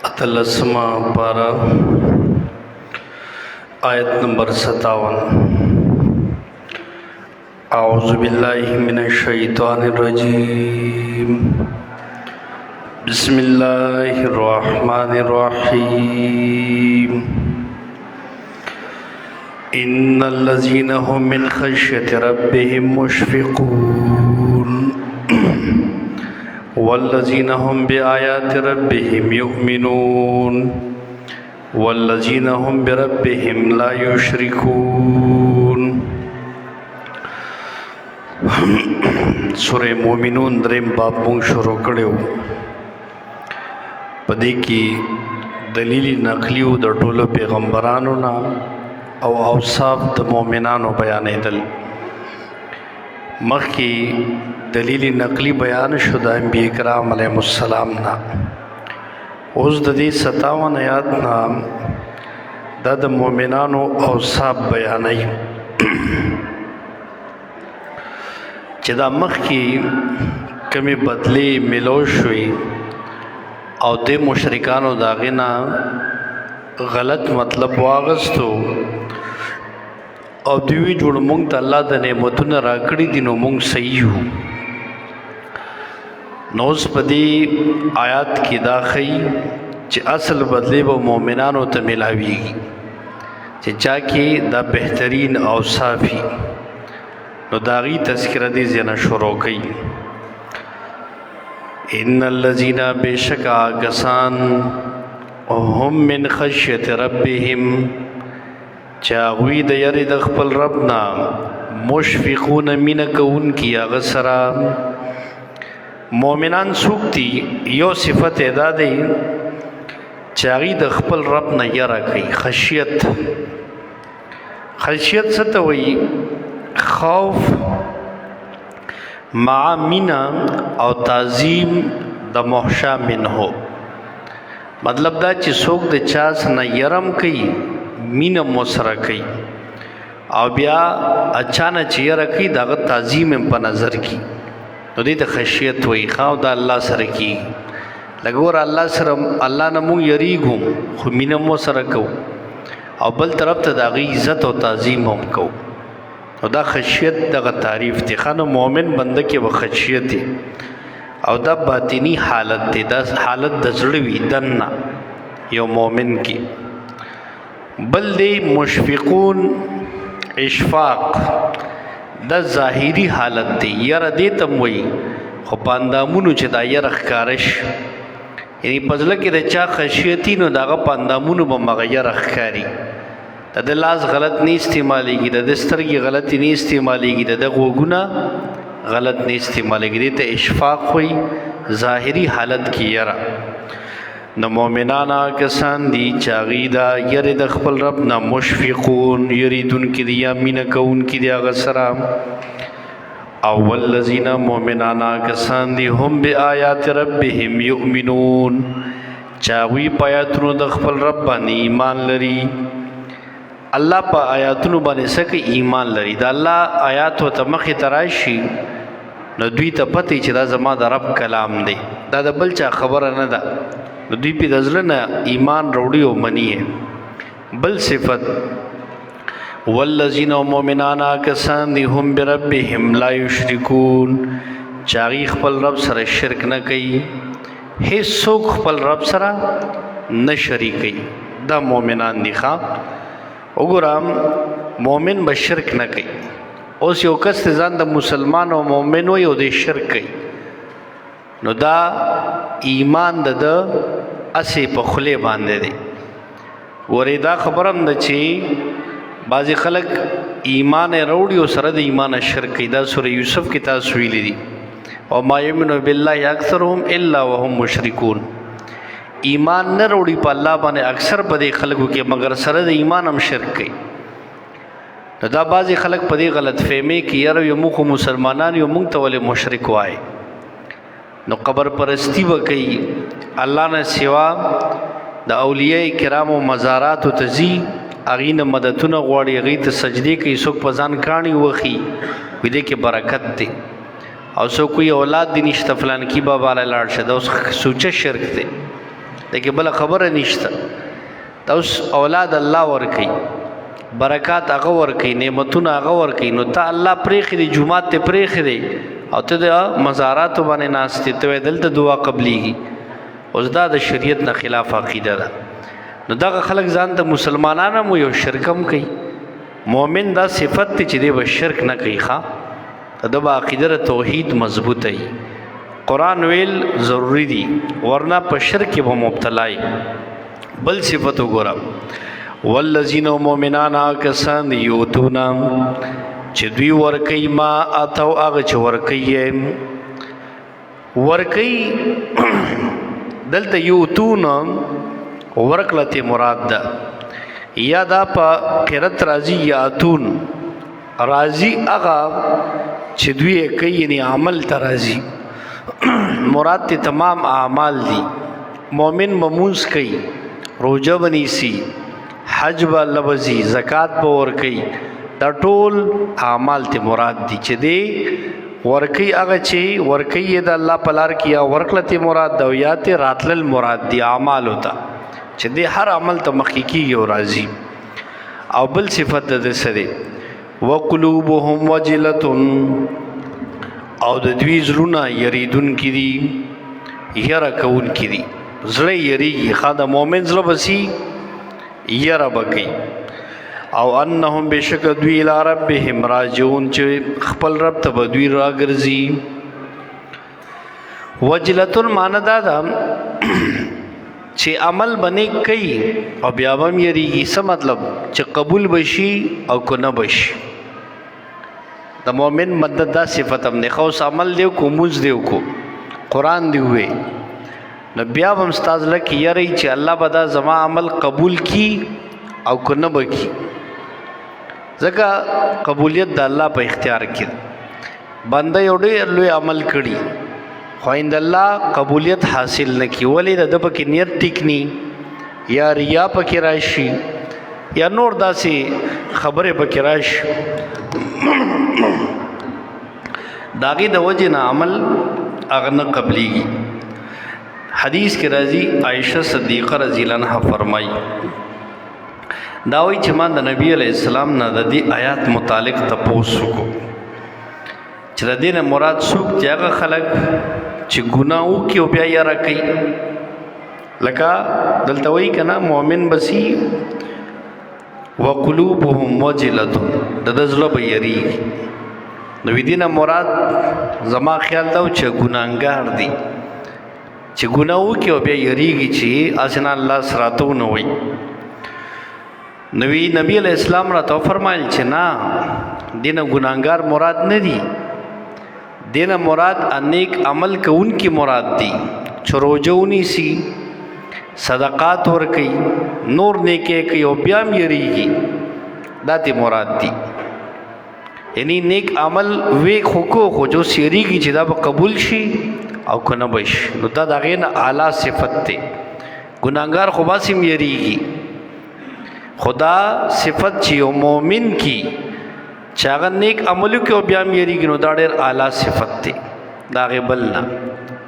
اتلسمه پارا، آیت نمبر 57۔ اعوذ بالله من الشیطان الرجیم، بسم الله الرحمن الرحیم۔ ان الذين هم من خشيه ربهم مشفقون والذين هم بآيات ربهم يؤمنون والذين هم بربهم لا يشركون۔ سوره مومنون دریم باب مونږ شروع کړو۔ پدې کې دلیل نقلی او د ټولو پیغمبرانو نه او اوصاف د مؤمنانو بیانېدل۔ مخکې دلیل نقلی بیان شو د انبیاء کرام علیهم السلام نه۔ اوس د دې 57 آیات نه دا د مؤمنانو اوصاف بیانوي، چې دا مخکې کمی بدلی ملو شوي او د مشرکانو دا غنا غلط مطلب واغستو او دوی جوړ مونږ ته الله د نعمتونو راکړي دي نو مونږ صحیح یو۔ نو اوس په دې آیات کې دا خی چې اصل بدلی به مؤمنانو ته ملاويږي، چې چا کې دا بهترین او صافي، نو داغي تذکرہ دې زنه شروع کړي۔ ان الذين، بشکا کسان، هم من خشیت ربهم، چاغوی د یری د خپل رب نه، مشفقون، مین کون کی هغه سره۔ مؤمنان سوکتی، یو صفت ادا دی چاغي د خپل رب نه یره کوي۔ خشیت، خشیت څه ته وایي؟ خوف مع مینا او تعظیم د محشا منه۔ مطلب دا چې څوک د چا نه یرم کوي، مینه مو سره کوي او بیا اچانک چې یره کوي، دغه تعظیم په نظر کې، نو دې ته خشیت وایي۔ خو دا الله سره کی لګور، الله سره، الله نه مونږ یریګو خو مینه مو سره کو او بل طرف ته د غي عزت او تعظیم هم کو، نو دا خشیت دغه تعریف دی۔ خانو مؤمن بنده کې و خشیت دی او دا باطینی حالت دی، دا حالت د زړه وی دنه یو مؤمن کې۔ بل دی مشفقون، اشفاق دا ظاهری حالت دی۔ یره دې تم وی خو پاندامونو چې دا یره ښکارش، یعنی پزله کې د چا خشیتی نو دغه پاندامونو به مغیر ښکاری۔ د د لاس غلط نه استعمالېږي، د سترګې غلطي نه استعمالېږي، د غوګونه غلط نه استعمالېږي۔ دې ته اشفاق وي، ظاهری حالت کې یره۔ نو مؤمنانا کسان دي چاغي دا یری د خپل رب نه مشفقون، یریدون کې دي یا مینه کون کې دي هغه سره۔ او والذین، مؤمنانا کسان دي، هم بیاات ربهم یؤمنون، چاغوی پایاتونو د خپل رب باندې ایمان لري۔ الله په آیاتونو باندې سکه ایمان لري۔ دا الله آیات او تمخ تراشی نو دوی ته پته چې دا زما د رب کلام دی، دا د بل چا خبره نه ده، نو دوی په دزله نه ایمان وروړي او منی۔ بل صفت، والذین، مؤمنان کسان دي، هم بربهم لا یشرکون، چاغي خپل رب سره شرک نه کوي۔ هیڅ څوک خپل رب سره نه شریکي، دا مؤمنان دي۔ ښا وګورم، مؤمن به شرک نه کوي۔ اوس یو کس ته ځان د مسلمان او مؤمن وي او د شرک کوي، نو دا ایمان د اسی په خله باندې دی۔ ورې دا خبرم ده چې بعضی خلک ایمان وروړي او سره د ایمان شرک کوي۔ دا سوره یوسف کې تاسو ویلي دي، او ما یؤمن بالله اکثرهم الا وهم مشرکون۔ ایمان نه وروړي په الله باندې اکثر په دې خلکو کې، مګر سره د ایمان هم شرک کوي۔ نو دا بعضی خلک په دې غلط فهمي کې، یاره یو موږ مسلمانان یو، موږ ته ولې مشرک وای؟ نو قبر پرستی وکي، الله نه سوا د اولیاء کرامو مزارات ته ځي، اغه نه مددونه غواړي، اغه ته سجدي کوي، څوک په ځان کانی وخی وې دې کې برکت دی، او څوک یې اولاد دي نشته، فلان کی بابا لاړ شه۔ دا اوس سوچه شرک دی۔ دغه بل خبره نشته. تاسو اولاد الله ورکي، برکات هغه ورکي، نعمتونه هغه ورکي، نو ته الله پرېخ دی، جمعات ته پرېخ دی او ته د مزارات باندې ناشته ته دلته دعا قبليږي. اوس دا د شریعت نه خلاف عقیده ده. نو دغه خلک ځان ته مسلمانان مو یو شرکم کوي. مؤمن دا صفت ته چې دی به شرک نه کوي، ښا د به عقیده توحید مضبوطه وي. قران ویل ضروری دي، ورنه په شرک به مبتلا وي. بل صفت وګوره، والذین مؤمنان کسان یوتونا چې دوی ورکی ما اتو، هغه چې ورکی ورکی. دلته یوتون ورکلته مراد ده، یا دا په قرت راضی یاتون راضی، هغه چې دوی کوي یعنی عمل ته راضی، مراد ته تمام اعمال دي. مؤمن مموز کوي، روزه بنیسی، حج به لبزي، زکات به ور کوي، دا ټول اعمال ته مراد دي چې دی ورکی. هغه چې ورکی د الله په لار کې، یا ورکړه ته مراد ده، یا ته راتلل مراد دي، اعمال ته چې دی هر عمل ته مخکې کیږي او راځي. او بل صفت د سره، وقلوبهم وجلة، او د دوی زړونه یریدون کې دي، یره کون کې دي، زړه یریږي. خا د مؤمن زړه بسی یره بکی. او انهم بشک دوی الی ربهم راجعون، چې خپل رب ته به دوی راګرځي. وجلتن معنی دا ده چې عمل بنې کوي او بیا هم یریږي. څه مطلب؟ چې قبول بشي او کو نه بشي. د مؤمن مدد دا صفت هم نه، خو عمل دیو کو، موز دیو کو، قران دی وې، نو بیا هم استاد لکه یری چې الله به دا زما عمل قبول کی او کو نه بکی، ځکه قبولیت د الله په اختیار کې. بنده یو ډیر لوی عمل کړي خو عند الله قبولیت حاصل نکی، ولی د په کې نیت ټیک نی، یا ریا پکې راشي، یا نور داسې خبره پکې راشي، داغه د وجه نه عمل هغه نه قبليږي. حدیث کې راځي، عائشه صدیقه رضی الله عنها فرمایي، دا وایي چې ما د نبی علی السلام نه د دې آیات متعلق تپوس وکړو چې د دې نه مراد څوک چې هغه خلک چې ګناه وکي او بیا یې راکوي، لکه دلته وایي کنه مؤمن بسی وقلوبهم وجلة، د د زړه به یریږي. نو دینه مراد زما خیال دا چې ګناهګار دي، چې ګناه وکي او بیا یریږي چې اسنه الله سراتو نه وي. نبی نبی علیہ السلام را تو فرمایل چې نه، دینه ګناهګار مراد نه دي، دینه مراد انیک عمل کوونکی مراد دي، چې روزه ونیسي، صدقات ورکي، نور نیکه کوي او بیا هم یریږي، دا ته مراد دي. یعنی نیک عمل وی خو کو خو جو سیریږي چې دا به قبول شي او کنه بش، نو دا دغه نه اعلی صفت ته. ګناګار خو باسم یریږي، خدا صفت چې یو مؤمن کی چې هغه نیک عمل کوي او بیا هم یریږي، نو دا ډېر اعلی صفت دی دا غي بل نه،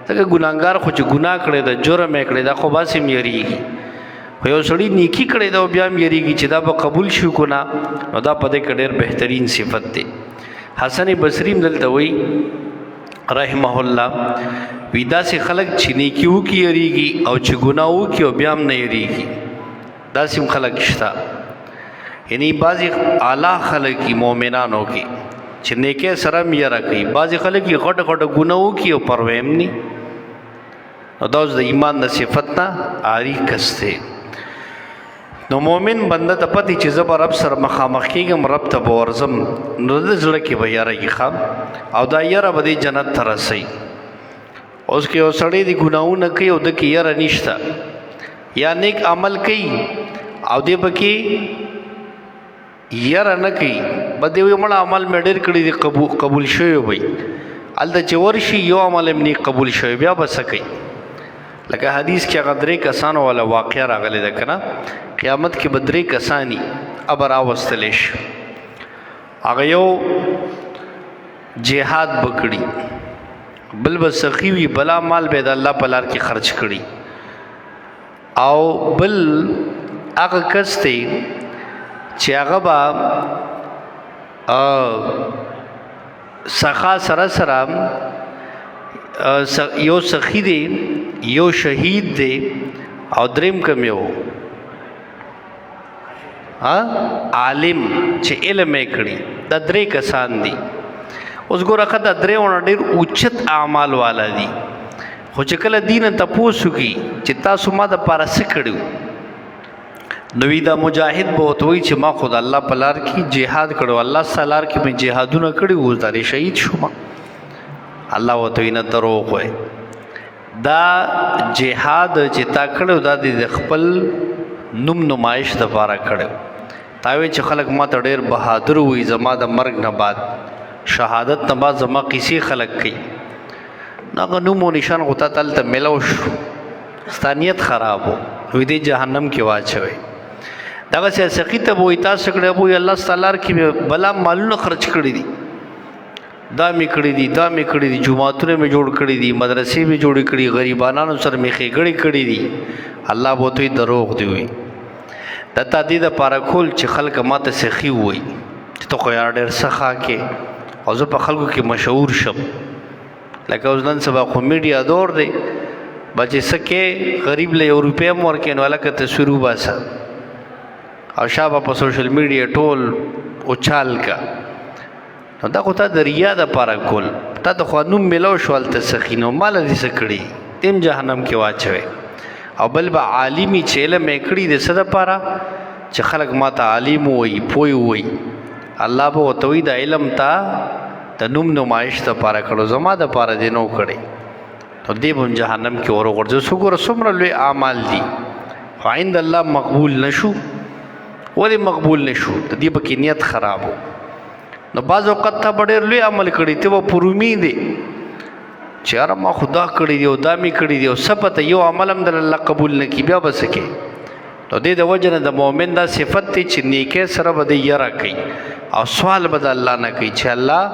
ځکه ګناګار خو چې ګناه کړي دا جرم یې کړي دا خو باسم یریږي، خو یو سړی نیکی کړي دا بیا هم یریږي چې دا به قبول شي کو نه، نو دا په دې کې ډېر بهترین صفت دی. حسن بصری دلته وایي رحمه الله، وی داسې خلک چې نیکی وکي یریږي او چې ګناه وکي او بیا هم نه یریږي، داسې هم خلک شته. یعنی بعضی اعلی خلک مؤمنانو کې چې نیکه سره هم یره کوي، بعضی خلک یې غټ غټ ګناه وکي او پروا هم ني. نو دا اوس د ایمان د صفت نه عاری کس دی. نو مؤمن بنده ته پتی چې زه به رب سره مخامخ کېږم، رب ته به ورځم، نو د زړه کې به یره وي ښه، او دا یره به دې جنت ته رسوي. اوس کې یو سړی دی ګناهونه کوي او د کې یره نشته، یا نیک عمل کوي او دې پکې یره نه کوي، بده وي مړ عمل مې ډېر کړی دی قبول شوی وي، هلته چې ورشي یو عمل هم نه قبول شوی، بیا به څه کوي؟ لکه حدیث کې هغه درې کسانو والا واقعه راغلې ده کنه، قیامت کې به درې کسانی ابر راوستل شي. هغه یو جهاد بکړي، بل به سخی وي، بلا مال به د الله په لار کې خرج کړي. او بل هغه کس دی چې هغه به سخا سره سره یو سخی دی، یو شهید دی، او دریم کم یو ها عالم چې علم یې کړی. دا درې کسان دي. اوس ګوره خدای درې ونه ډیر اوچت اعمال والا دي، خو چې کله دین ته پوسو کی چې تاسو ما د پاره څه کړیو، نو دا مجاهد به وتوي چې ما خود الله په لار کې جهاد کړو، الله سالار کې مې جهادونه کړي وو، دا شهید شوم. الله وتوي نه، دروغ وای، دا جهاد چې تا کړو دا د خپل نوم نمایش د پاره کړو. تاوی چې خلک ما ته ډیر بهادر وي، زما د مرګ نه بعد، شهادت نه بعد زما قصې خلک کوي. ناغه نوم او نشان غوتا تل ته ملو شو، ستانیت خرابو، نو دې جهنم کې واچوي. دغه سیاسي ته وې تاسو کړه وې الله تعالی کې بلا مالونه خرج کړی دي، دا می کړی دي، دا می کړی دي، جمعهتونه می جوړ کړی دي، مدرسې می جوړ کړی، غریبانو سره می خېګړې کړی دي. الله بوته دروغ دی وي، دا تا دې د پاره کول چې خلک ماته سخی وي چې ته خو یار ډېر سخا کې او زه په خلکو کې مشهور شم. لکه اوس نن سبا خو میډیا دور دی، بچې سکه غریب له یو روپیا مور کې نو لکه تصویر وباسه او شابه په سوشل میډیا ټول اوچال کا. نو دا خو تا د ریا د پاره کول، تا د خو نوم ملو شول ته سخینو مال دې سکړي تیم جهنم کې واچوي. او بل به عالمي چې علم یې کړي د څه دپاره چې خلک ما ته عالم وایي، پوه وایي. الله به ورته وایي دا علم تا د نوم نمایش دپاره کړو، زما دپاره دې نه کړی، نو دې به هم جهنم کې وروغورځي. څو ګوره څومره لوی اعمال دي، خو عند الله مقبول نشو. ولې مقبول نشو؟ د دې پکې نیت خرابو. نو بعض اوقات ته ډېر لوی عمل کړی، ته به پر امید چې یاره ما خدا کړی دی او دا مې کړی دی او څه پته یو عمل هم د الله قبول نه کی، بیا به څه کوې؟ نو دې د وجه نه د مؤمن دا صفت دی چې نیکه سره به د یره کوي او سوال به د الله نه کوي چې الله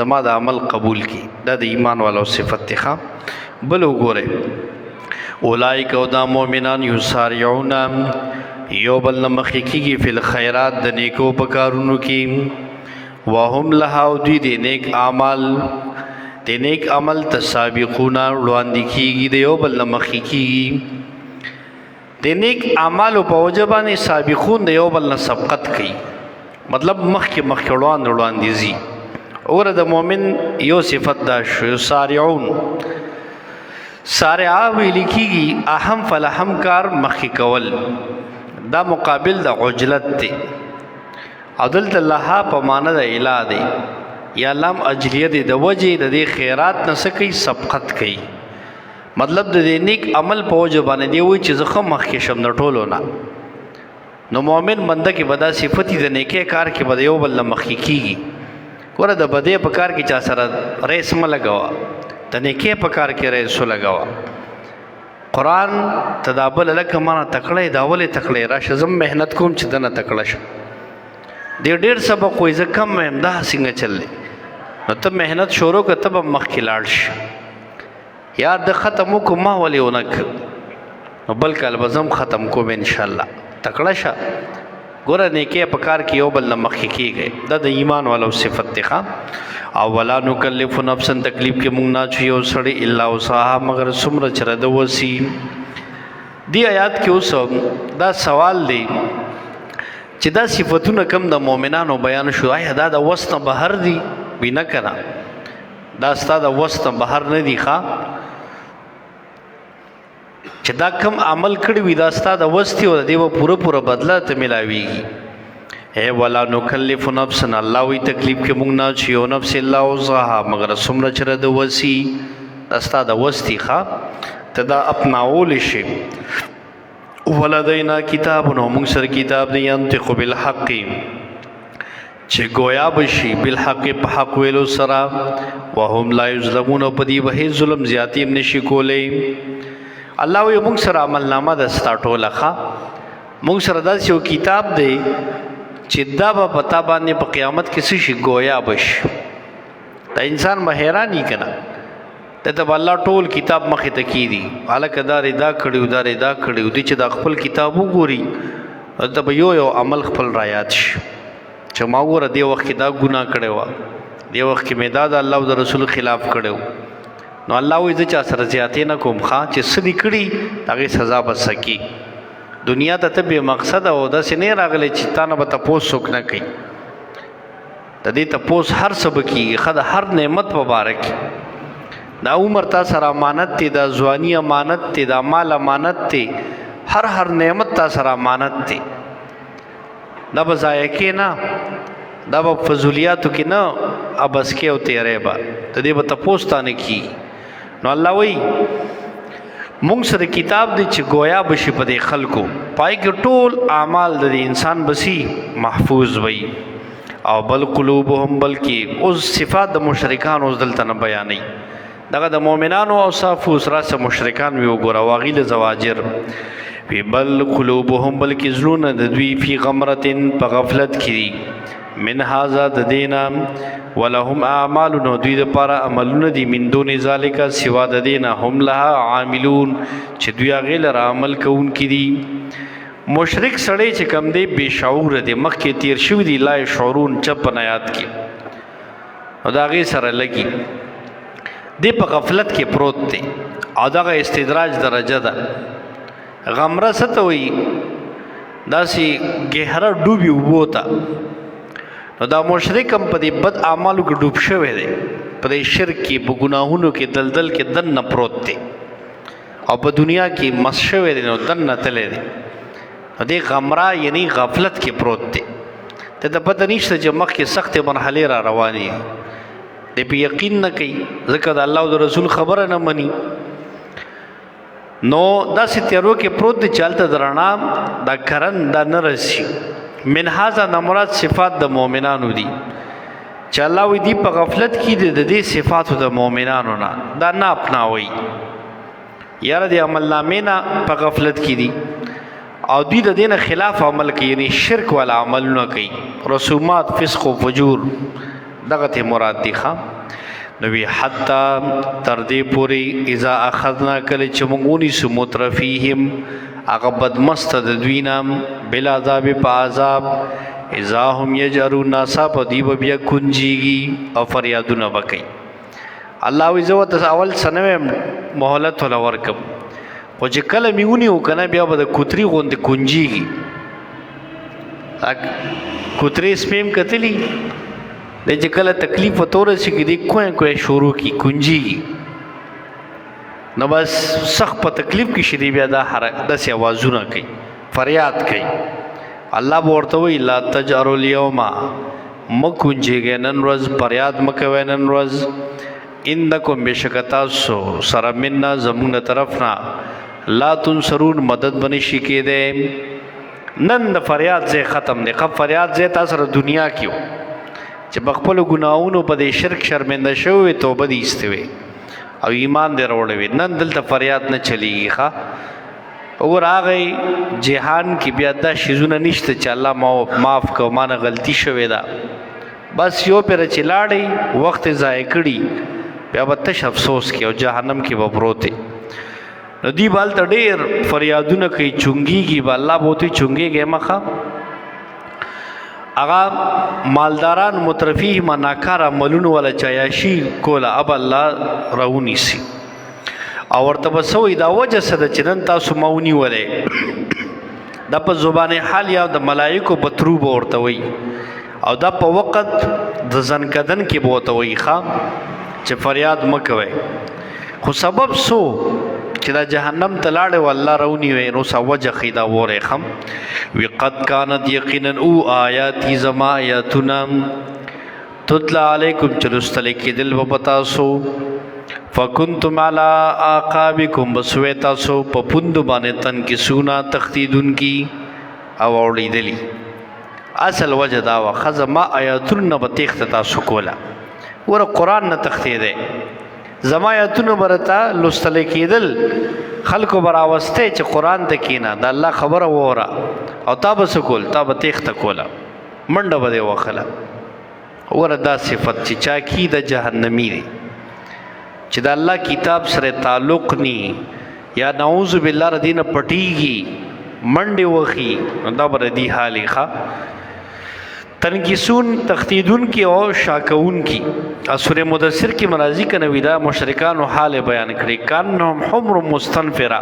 زما د عمل قبول کی. دا د ایمان والو صفت دی. ښه بل وګوره، اولائک او دا مؤمنان یسارعون یو بل نه مخکې کیږي فی الخیرات د نیکو په کارونو کې، وهم لها او دوی د نیک اعمال د نیک عمل تسابقون وړاندې کیږي، د یو بل نه مخکې کیږي. د نیک اعمالو په وجه باندې سابقون د یو بل نه سبقت کوي، مطلب مخکې مخکې وړاندې وړاندې ځي. وګوره د مؤمن یو صفت دا شو، یسارعون. سارعه ویل کیږي اهم فلهم کار مخکې کول، دا مقابل د عجلت دی. او دلته لها په معنی د اله دی یا لام اجلیه دی، د وجه د دې خیرات نه سکی سبقت کوي. مطلب د دې نیک عمل په وجه باندې دی وای چې زه خو مخکې شم د ټولو نه. نو مؤمن بنده کې بدا صفتی د نیکه کار کې بد یو بل مخکې کیږي. ګوره د بدې په کار کې چا سره ریس م لګوا، د نیکه په کار کې ریس لګوا. قران تدابل لکه مانه تکړه دا ولې تکړه راشه، زم مهنت کوم چې دنه تکړه شم. دې ډېر سبق وې زه کم مهم دا څنګه چلې، نو ته مهنت شروع که ته به مخکې لاړ شي. یار د ختم وکړو ما ولې ونک، نو بل کال به زم ختم کوم ان شاء الله. تکړه شه، ګوره نیکه په کار کې یو بل نه مخکې کیږي، دا د ایمان والو صفت دی. ښه او ولا نکلف نفسا تکلیف کې مونږ نه چو یو سړی الا وسعها مگر څومره چې د وسی. دی آیات کې اوس دا سوال دی چې دا صفاتونه کم د مؤمنانو بیان شو، آیا دا د وس نه بهر دي؟ وینا کنه، دا ستا د وس نه بهر نه دی. ښا چې دا کم عمل کړی وي دا ستا د وس دی او د دې پوره پوره بدله ته ملاويږي. اے ولا نکلف نفسا الله وی تکلیف کې مونږ نه چې یو نفس الا وسعها مگر څومره چې د وسی، دا ستا د وس دی. ښا ته دا اپناول شي. ولدینا کتاب نو موږ سره کتاب دی، ينطق بالحق چې گویا بشي بالحق په حق ویلو سره، وهم لا یظلمون په دې به هیڅ ظلم زیاتی هم نشي کولی. الله وی موږ سره عمل نامه د ستا ټوله. ښه موږ سره داسې یو کتاب دی چې دا به پتا باندې په قیامت کې څه شي گویا بشي. دا انسان به حیرانی کنه. ته ته الله ټول کتاب مخې ته کیدی، الکه دا دا کړیو، دا دا کړیو دي، چې دا خپل کتاب وګوري ته به یو یو عمل خپل را یاد شي چې ما وګوره دی وخت کې دا ګناه کړی و، دی وخت کې مې دا د الله او د رسول خلاف کړو. نو الله وې چې سره زیاتې نه کوم، ښا چې سدي کړي هغه سزا به سکی. دنیا ته ته به مقصد او داسې نه راغلی چې تا نه به تپوس څوک نه کوي. د دې تپوس هر څه بکیږي خد هر نعمت مبارک. دا عمر تا سره امانت دی، دا ځواني امانت دی، دا مال امانت دی، هر هر نعمت تا سره امانت دی. دا به ضایع کې نه، دا به فضولیاتو کې نه ابس کې او تیرې به د دې به تپوس تا نه کی. نو الله وی مونږ سره کتاب دی چې گویا بشي په دې خلکو پای کې ټول اعمال د انسان بسی محفوظ وي. او بل قلوبهم، بلکې اوس صفات د مشرکان اوس دلته نه بیانې، دغه د مؤمنانو او صافو سره سره مشرکان وی وګوره واغی له زواجر وی. بل قلوبهم، بلکې زړونه د دوی فی غمرتن په غفلت کې دي، من هذا د دینا، ولهم اعمال نو دوی د پاره عملونه دي، من دون ذالک سوا د دینا، هم لها عاملون چې دوی هغه لره عمل کوونکي دي. مشرک سړی چې کم دی بے شعور دی، مخکې تیر شوی دی، لا شعورون چپ نه یاد کی او دا غي سره لګي دی په غفلت کې پروت دی. او دغه استدراج درجه ده. غمره ستوي داسې گهره ډوبي وبوتا. نو دا مشرک هم په دې بد اعمالو کې ډوب شوی دی، په دې شرک کې، په ګناهونو کې دلدل کې دن نه پروت دی او په دنیا کې مس شوی دی، نو دن نه تللی دی. دې غمرا یعنی غفلت کې پروت دی، ته ته پته نشته چې مخکې سخت مرحله را روانې دي. په یقین نه کوي ځکه د الله او د رسول خبره نه مني. نو داسې تیرو کې پروت دی چالته درنا دا کرن دا نه رسی. من هاذا نمراد صفات د مؤمنانو دي چې الله وی دی په غفلت کې د دې صفاتو د مؤمنانو نه دا نه اپناوي. یاره د عمل نامې نه په غفلت کې دي او دوی د دین خلاف عمل کوي، یعنی شرک والا عملونه کوي، رسومات، فسق او فجور، دغه ته مراد دي. ښا نو وی حتا تر دې پوری اذا اخذنا کله چې موږ ونیسو مترفیهم هغه بدمست د دوی نام بلا عذاب په عذاب، اذا هم یجرون ناسا په دی بیا کنجیږي او فریادونه وکي. الله وی زه ته اول سنوي مهلت ولا ورکم، خو چې کله میونی وکنه بیا به د کوتری غوند کنجیږي. کوتری سپیم کتلی د چې کله تکلیف وتور شي کې دی کوه کوه شروع کی کنجیږي، نو بس سخت په تکلیف کې شری بیا دا حرکت داسې आवाजونه کوي، فریاد کوي. الله ورته وی لا تجروا اليوم، مکونجیږي نن ورځ، فریاد مکوي نن ورځ، انکم بشکتا سو سره منا زمونږ طرفنا لا تنصرون مدد بنی شي کېده. نن د فریاد زه ختم دی. خپ فریاد زه تاسو سره دنیا کیو چې بخپل ګناونو په دې شرک شرمنده شوی، توبه دي استوي او ایمان دې وروړي وي. نن دلته فریاد نه چلیږي. ښا اور هغه جهان کې بیا دا شیزونه نشته چې الله ما معاف کو، ما نه غلطي شوې ده. بس یو پر چې لاړې وخت ضایع کړي بیا به تش افسوس کې او جهنم کې به پروت. نو دی بال ته ډیر فریادونه کوي، چونګیږي به، الله بوتي چونګیږي مخه. اغا مالداران مترفیه ما ناکار عملونو ولا چایاشی کولا اب الله راونی سی او ورته بسوي دا وجه سره چې نن تاسو مونی ولې دا په زبان حال یا د ملائکو په ترو به ورته وي او دا په وخت د ځنکدن کې به ورته وي ښا چې فریاد مکوي. خو سبب سو چې دا جهنم ته لاړې والله رونی وي، نو سا وجه خیدا وره خم وی قد کانت یقینا او آیاتی زما آیاتنا تتلا علیکم چلستل کېدل په پتاسو، فکنتم علی آقابکم بسوی تاسو په پوند باندې تن کې سونا تختیدون کی او اوړیدلی. اصل وجه دا وه خزه ما آیاتونه نه به تیښته تاسو کوله. ګوره قرآن نه تښتېدی، زما آیاتونه به راته لوستل کېدل، خلکو به راوستی چې قرآن ته کښېنه د الله خبره واوره، او تا به څه کول؟ تا به تېښته کوله، منډه به دې وخله. وګوره دا صفت چې چا کی د جهنمی دی. چې د الله کتاب سره تعلق ني یا نعوذ بالله ردینه پټیږي، منډه وخی، دا بر دی حالي ښا. تنکسون تختیدون کی او شاکون کی. سوره مدثر کې مرাজি کنه ویدا مشرکان حال بیان کړي، کانهم حمر مستنفره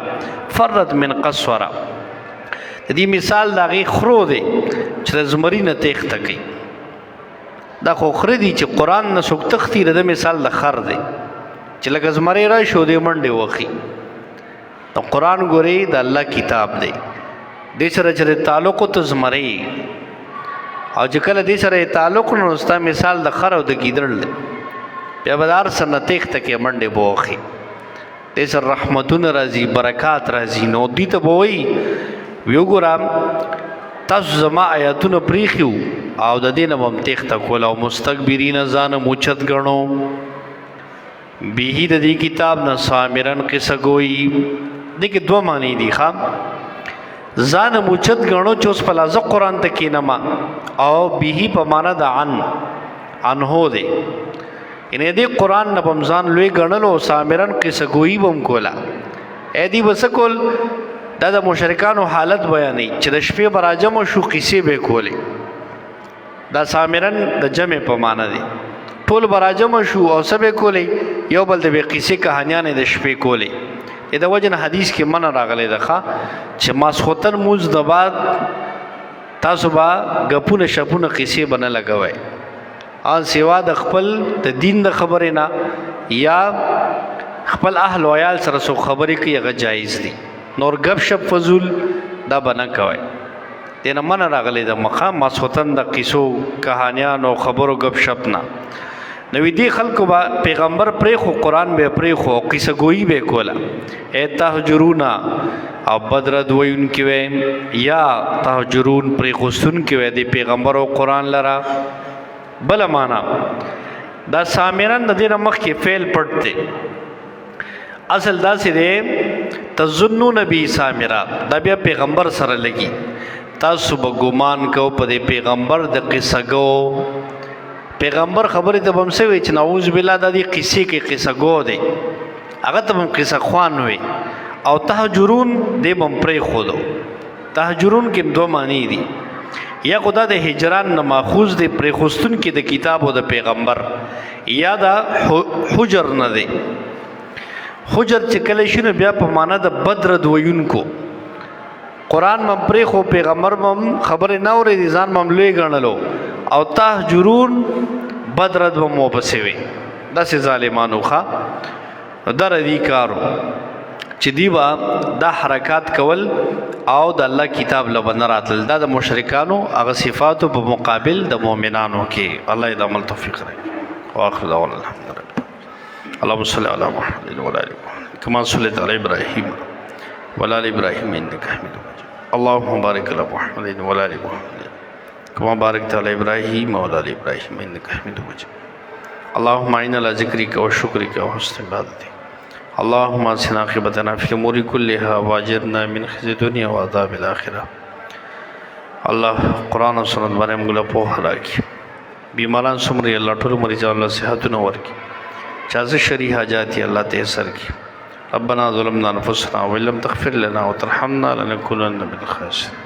فرت من قسوره. د دې مثال دا غي خرو دی چې د زمری نه تیخته کوي. دا خو خره دي چې قران نه څوک تختی، د مثال د خر دی چې لکه زمری را شو دی منډه وخی. نو قران ګوري د الله کتاب دی، د سره چې تعلق ته زمری او چې کله دې سره تعلق نو ستا مثال د خر او د گیدړ دی، بیا بدار سره تیخته کې منډه بوخي. دې سره رحمتونه راځي، برکات راځي. نو دې ته وای ویو ګورم تاسو زما آیاتونه پریخیو او د دینه بم تیخته کول او مستکبرین ځان موچت غنو به د دې کتاب نه سامرن قصه گوئی. دغه دوه معنی دي ښا، ځان موچت غنو چې اوس په لازه قران ته کینما، او به په معنا د عن انه دی، ان دې قران نه بمزان لوی غنلو، سامرن قصه گوئی بم کولا. اې دی وسکول دا د مشرکانو حالت بیانې چې د شپې براجم شو قصې به کولې. دا سامرن د جمع په معنی دی، ټول براجم شو او سبه کولې، یو بل د به قصې کہانیانې د شپې کولې. د وجن حدیث کې من راغلی ده چې ماسخوتن موز د بعد تاسو با غپونه شپونه قصې بنه لګوي، ان سیوا د خپل د دین د خبرې نه یا خپل اهل او عیال سره سو خبرې کوي هغه جایز دي، نور غب شپ فضول دا بنه کوي. دینه من راغلی د مقام ماسوتن د قصو کہانیانو خبرو غب شپ نه. نو دی خلکو با پیغمبر پرې خو قران به پرې خو قصه گویی به کوله. اے تهجرونا او بدرد وین کې وې یا تهجرون پرې خوستون کې وې دی پیغمبر او قران لرا. بل معنا دا سامرن د دې مخ کې فعل پټ دی، اصل دا سه دی تظنون بی سامرا، دا بیا پیغمبر سره لګي. تاسو به ګمان کو په دې پیغمبر د قصه گو، پیغمبر خبره ته بم سوي چې نعوذ بالله د دې قصې کې قصه گو دی، هغه ته بم قصه خوان وي. او تهجرون دې بم پرې خودو. تهجرون کې دوه معنی دي، یا خدا د هجران نه ماخوذ دی، پرې خوستون کې د کتاب او د پیغمبر، یا دا حجر نه دی. حجر چې کله شنو بیا په معنا د بدر دوینکو، قران مم پرې خو پیغمبر مم خبره نه اوري، ځان مم لوی ګڼلو، او تهجرون بدرد مم وپسې وي. داسې ظالمانو ښا در دې کارو چې دی با دا حرکات کول او د الله کتاب لبن راتل. دا د مشرکانو هغه صفاتو په مقابل د مؤمنانو کې. الله دې عمل توفیق راکړي. واخر دعوانا الحمدلله. اللهم صل على محمد وعلى ال محمد كما صليت على ابراهيم وعلى ال ابراهيم انك حميد مجيد. اللهم بارك على محمد وعلى ال محمد كما باركت على ابراهيم وعلى ال ابراهيم انك حميد مجيد. اللهم اعنا على ذكرك وشكرك وحسن عبادتك. اللهم احسن عاقبتنا في الامور كلها واجرنا من خزي الدنيا وعذاب الاخره. الله قران او سنت باندې موږ له پوهه راکړي. بیماران څومره، الله ټول مریضان له صحتونه ورکړي. چا څه شری حاجات یې الله ته سر کړي. ربنا ظلمنا انفسنا وان لم تغفر لنا وترحمنا لنكونن من الخاسرين.